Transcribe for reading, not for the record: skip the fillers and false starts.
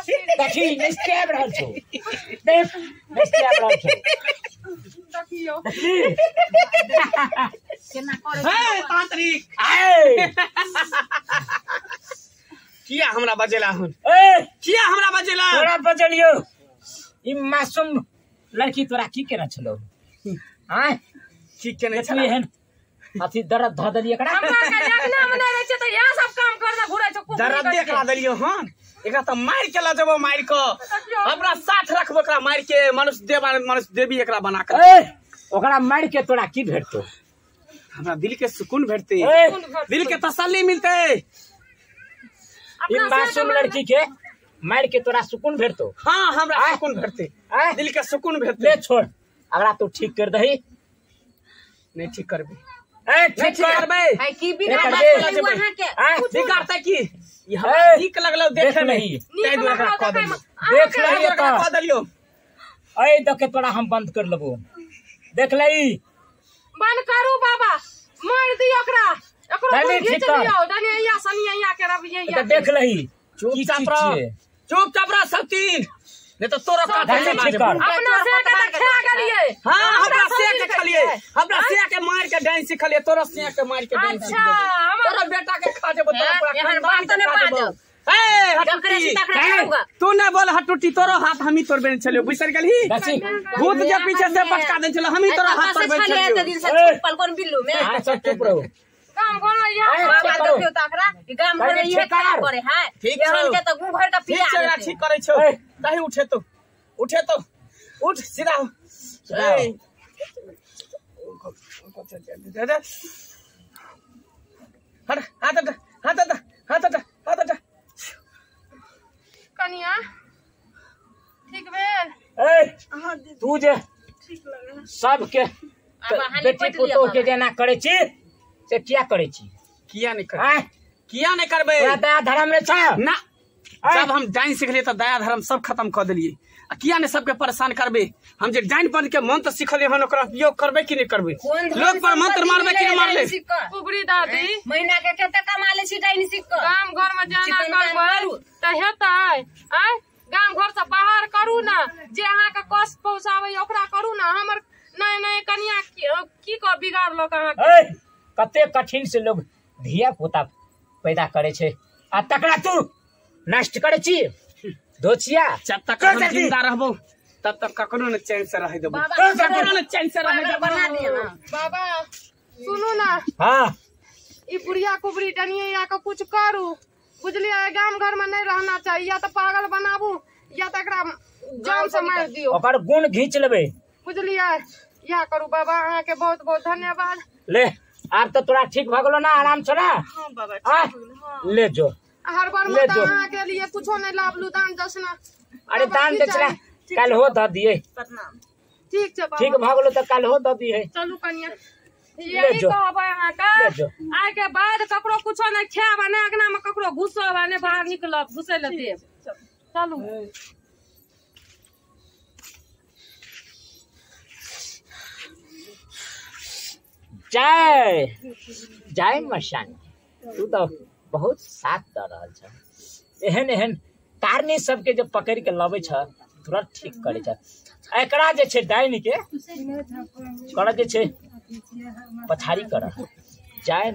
देखी निश्चय आबि रहल छौ, देख निश्चय आबि रहल छौ। देखियौ देखी केना करै हे तांत्रिक, आय किया हमरा बजेला हन? ए किया हमरा बजेला? तोरा बजलियो, ई मासूम लड़की तोरा की केना छलो? आय की केने तू छला? एहन अथी दर्द धऽ देलियै एकरा। हमरा के अंगना मे नहि रहै छै तऽ इएह सब काम करने घुरै छै। कुकुर दर्द के। एकरा देलियो हन, एकरा तऽ मारि के लऽ जेबो, मारि के अपना साथ रखबो एकरा, मारि के मनुष्य देवा मनुष्य देवी एकरा बना के। ए ओकरा मारि के तोरा की भेटतो? हमरा दिल के सुकून भेटते, ए दिल के तसल्ली मिलते। ई मासूम लड़की के मारि के तोरा सुकून भेटतो? हाँ हमरा सुकून भेटते, आय दिल के सुकून भेटते। ले छोड़, अगला तू ठीक कर दही। नहीं ठीक करबे, ए नहीं ठीक ठीक कर। करबे। है की एकर बिगाड़ दे। वहां के? आय बिगाड़ते की? ई हमरा ए, नीक लगलो देख देखे में, लही। ताहि नीक दुआरे एकरा लगलो कऽ देखैमे। देलियौ। देख ताहि लही दुआरे एकरा एतऽ। कऽ देलियौ। ऐ दके तोरा हम बंद कर लेबो, देख लही। बंद करू बाबा, मारि दियौ ओकरा, एकरो नहीं, गुण नहीं, घीच ठीक कर। लियौ। डनिया सनिया के रबिया एतऽ देख लही की चुपचाप चीज रह, छियै। चुपचाप रह सब तीन, नहीं तो तोरो काटे नहीं, चला ठीक जेबो। कर। अपना से के तऽ खा गेलियै। हाँ हमरा सब से के मिल खलिए, गेलियै। हमरा से के मार के डाइन सिखलिए, तोरो से के मार के डाइन अच्छा सिख देबो। हमर तोरा बेटा के खा जेबो, तोरा पूरा एहन खानदान बात के नहि खा जेबो। बाजब। ए जकरे हटुटी, से तकरे खाऊंगा। तू नहीं बोल हटुटी, तोरो हाथ हमी तोड़बे छलियो, बिसर गेलही? दसी भूत के पीछे से पटका दे छलो, हमी तोरा हाथ तोड़बे छलिए छलियो। तऽ दिन से ए। छुपल कोन बिल्लू में? हाँ सब चुप रहो। गाम घर में इएह आय, बाबा ठीक करो। देखियौ तऽ एकरा ई गाम घर में ठीक इहे कर। काम करे है। ठीक एहन छौ। के तऽ मुँह भरि के ठीक पिया छै, एकरा देतै। ठीक करै छौ। ए। दही उठे तो, उठे तो, उठ सीधा हो। सीधा हो। ए। हट, हाथ हट, हाथ हट, हाथ हट, हाथ हट। कनिया ठीक भेल? ए तू जे सबके आब अहाँ बेटी निपटि लिअ पुतोह के बाबा। जेना करै छी से किया करै छी? किया नहीं करबै? आय किया नहीं करबै? तोरा दया धर्म नहि छौ? ना, आय। जब हम डाइन सिखलिए तऽ दया धर्म सब खत्म कऽ देलिए। आ किया नहीं सबके परेशान करबै? हम जे डाइन बन के मंत्र सिखलिए हन, ओकरा उपयोग करबै कि नहीं करबै? कोन धन लोक पर मंत्र सम्पत्ति मारबै कि मिलै नहीं है मारले? डाइन सीख कऽ? कुबरी दादी महीना के कते कमा लै छी डाइन सीख कऽ? गाम घर में जाना चिकन कान करबै करू। तऽ हेतै? आँय गाम घर से बाहर करू ना, जे अहाँके कष्ट पहुँचाबै ओकरा करू ना। हमर नय नय कनिया की कऽ बिगाड़लक अहाँके? ए कते कठिन से लोग धिया पुता पैदा करे छै आ तकरा तू नष्ट करे छी दोचिया। जब तक चल हम जल्दी। जिंदा रहबो तब तक ककरो ने चैन से रहे देबो, बाबा, ककरो ने चैन से रहे पागल देबो। बना दिअ ना। बाबा सुनू ना, हाँ ई बुढ़िया कुबरी डनिया के कुछ करू, बुझलियै? गाम घर में नहीं रहना चाही, या तऽ पागल बनाबू या तऽ एकरा जान से मारि दियौ, ओकर गुण घींच लेबै, बुझलियै? इएह करू बाबा, अहाँके बहुत बहुत धन्यवाद। ले आब तऽ तोरा ठीक भऽ गेलो ना, आराम छौ ना? हाँ बाबा आ ले जो, हर बार ले में तऽ जो। अहाँके लिए कुछो नहीं लाबलू दान दक्षिणा। अरे बाबा, दान की दक्षिणा चाही? काल्हि हो दऽ दियै। प्रणाम। ठीक छै बाबा, ठीक भऽ गेलो तऽ काल्हि हो दऽ दियै। चलू कनिया, ले यही जो। कहबै अहाँके, ले जो। आइ के बाद ककरो कुछो नहीं खायब आ नहि अंगना में ककरो घुसब आ नहि बाहर निकलब, घुसै लए देब। चलू। जय जय मशान, तू तऽ बहुत साथ दऽ रहल छ। एहन एहन कारनी सबके जे पकड़ि के लबै छ तुरंत ठीक करै छ। एकरा जे छै डाइन के कर जे छै पछाड़ी कर। जय।